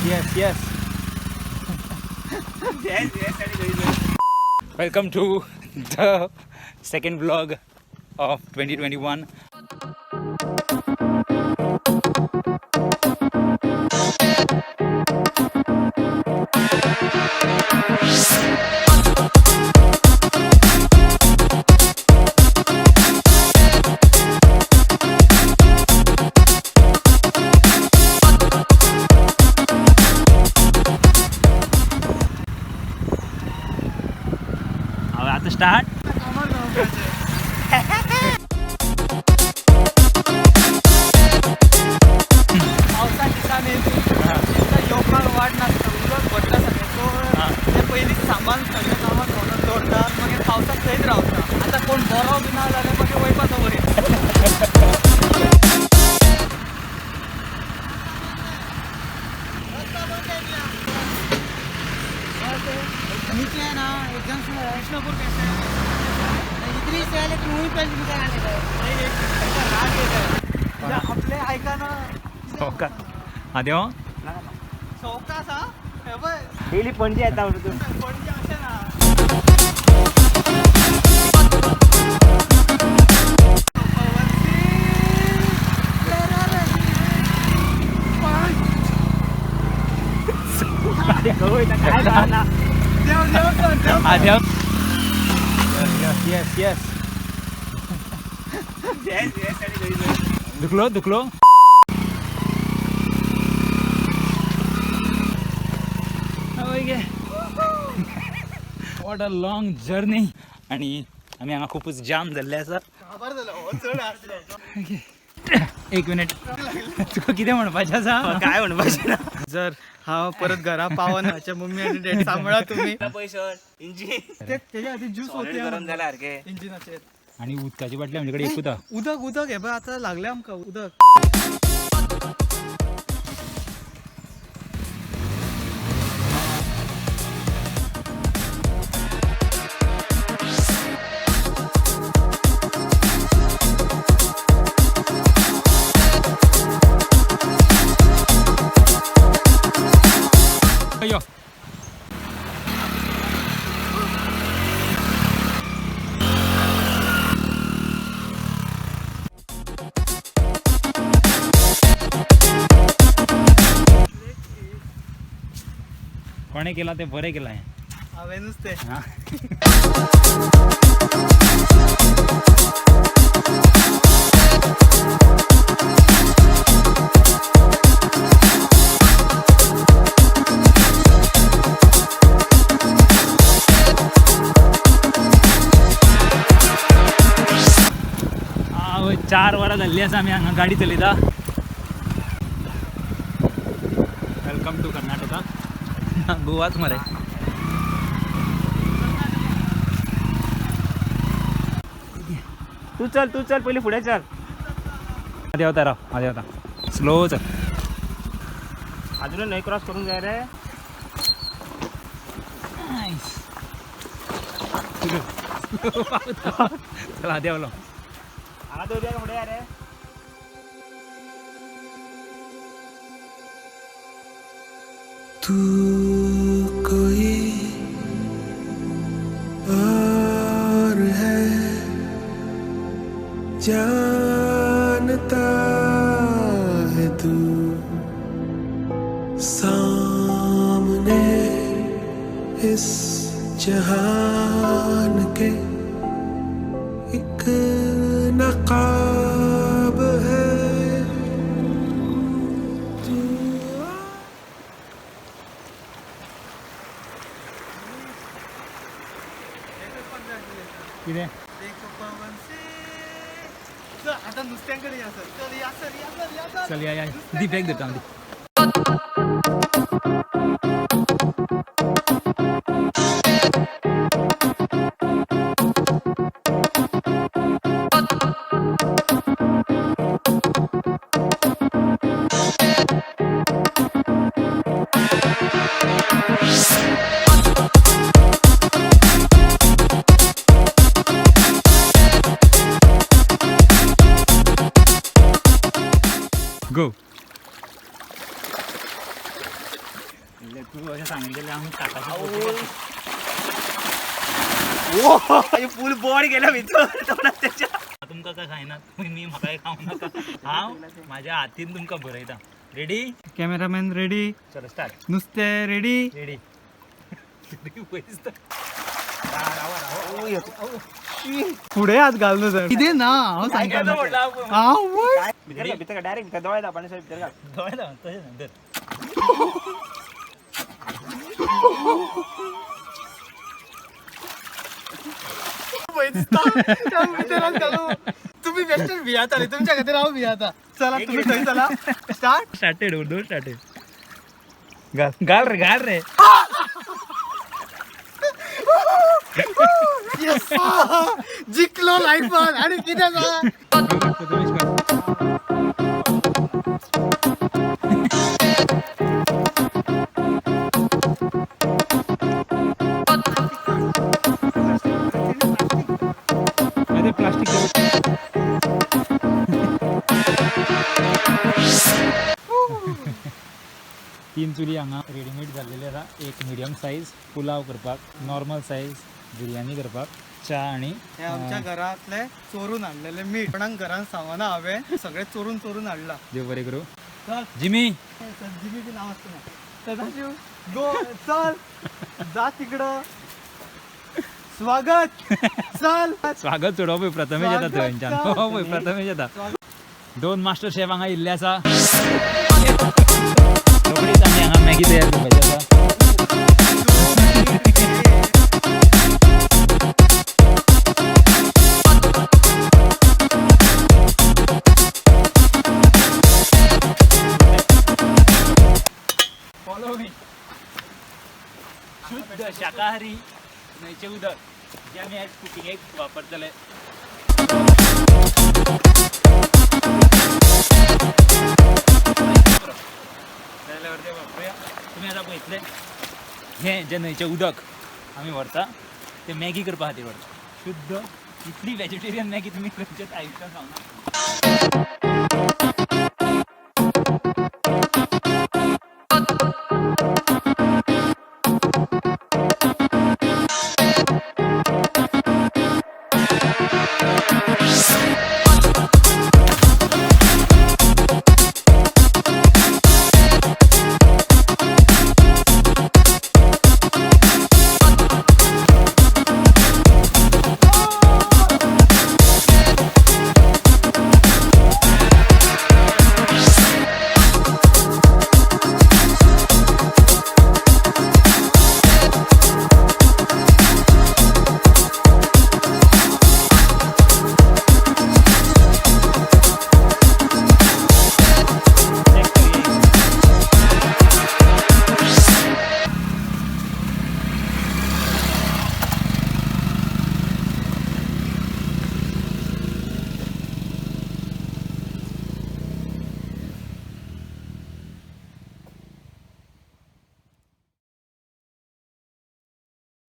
Yes yes. Welcome to the second vlog of 2021. હવે આ તો સ્ટાર્ટ. पावसा दिसांनी येवपाक वाट नासता, उदक पडटा सगळें. सो ते पयलींच सामान सगळें सामान व्हरून दवरतात, मागीर पावसाक थंयच रावता. आतां कोण बरो बी ना जाल्यार मागीर वयपाचो वयर. नीचे है ना एक जंक्शन है. कृष्णपूर कैसे है? इधर ही से है, लेकिन वहीं पे निकल आने का है. नाही, एक राग येत आहे. आपले ऐका ना. हो का? हा देव. चौकास हा हे पळय. डेली पणजी येता तू. पणजे अशें ना. काय कळना. देव देव चल, देव. हा देव. Yes yes yes. दुखलो दुखलो. What a long journey. आणि आमी हांगा खुपूच जाम जाल्ले आसा. काबार जालो हो, चड आसलो. एक मिनिट, तुका कितें म्हणपाचें आसा? काय म्हणपाचें ना. जर हांव परत घरा पावन म्हाज्या मम्मी आनी डॅडी सांबाळा तुमी. पयशे इंजिन ते तेज्या खातीर ज्यूस सॉलिड गरम जाल्या सारकें. इंजिनाचेर. आणि उदकाची बाटली आमचे कडेन एकूच आहा. उदक उदक हे पळय आतां लागलें आमकां उदक. यो. कोणें केलां तें बरें केलां हें. हांवेंनूच तें. हा. आवय, 4 वरां जाल्लीं आसा आमी हांगा गाडी चलयता. Welcome to Karnataka. गोवाच मरे. तू चल, तू चल, पयलीं फुडें चल. देंवता राव, हांव देंवता, स्लो चल. अजून न्हंय क्रॉस करूंक जाय रे. नायस. चल, हांव देंवलो. हांगा दवरया फुडें या रे. तू कोई और है, जानता है तू, सामने इस जहान के एक नकाब है तू. कितें? एक पवन से. चल आतां नुस्त्यां कडेन या सर. चल या सर, या सर, या सर. चल या या, दी बॅग धरता हांव, दी. गो. तूं अशें सांगिल्लें आमी काकाशी. फुल बोर्ड गेला भितर तोंडात त्याच्या. तुमकां काय खायना, तुमी म्हाकाय खावं नाका. हांव म्हाज्या हातीन तुमकां बरयता. रेडी? Cameraman ready? चलो, स्टार्ट. नुस्तें रेडी? रेडी. फुडें हात घाल न्हू सर. कितें ना हांव सांगता. हांव वय. भितर डायरेक्ट भितर दोळे दाब आणि भितर घाल. दोळे दाब, तशें ना, धर. भितर हात घालू. तुम्ही बेस्टर भियाता, तुमच्या खातीर हांव भियाता. चला, तुम्ही थंय चला. स्टार्ट. स्टार्टेड, दोन स्टार्टेड. घाल घाल रे, घाल रे. जिंकलो लायफान आणि कितें जाय. प्लास्टिक. तीन चुली हांगा रेडीमेड जाल्लेले आसा. एक मिडियम सायज पुलाव करपाक, नॉर्मल सायज बिरयानी करपाक, च्या आनी हे आमच्या घरातले चोरून हाडलेले मीठ. कोणाक घरान सांगना, हांवें सगळें चोरून चोरून हाडला. देव बरें करूं. चल. जिमी. जिमी बी नांव आसता ना. सदाशिव गो, चल जा तिकडं. स्वागत, चल. स्वागत चड पळय प्रथमेश येता थंयच्यान. हो पळय, प्रथमेश येता. दोन मास्टर शेफ हांगा येयल्ले आसा. रोखडीच आमी हांगा मॅगी तयार करपाची आसा. Follow me. शुद्ध शाकाहारी न्हंयचें उदक जें आमी आयज कुकिंगेक वापरतले. जाल्यार ते वापरुया. तुमी आतां पळयतले, हें जें न्हंयचें उदक आमी व्हरता तें मॅगी करपा खातीर व्हरता. शुद्ध इतली व्हेजिटेरियन मॅगी तुमी खंयच्याच आयुश्यांत खावना.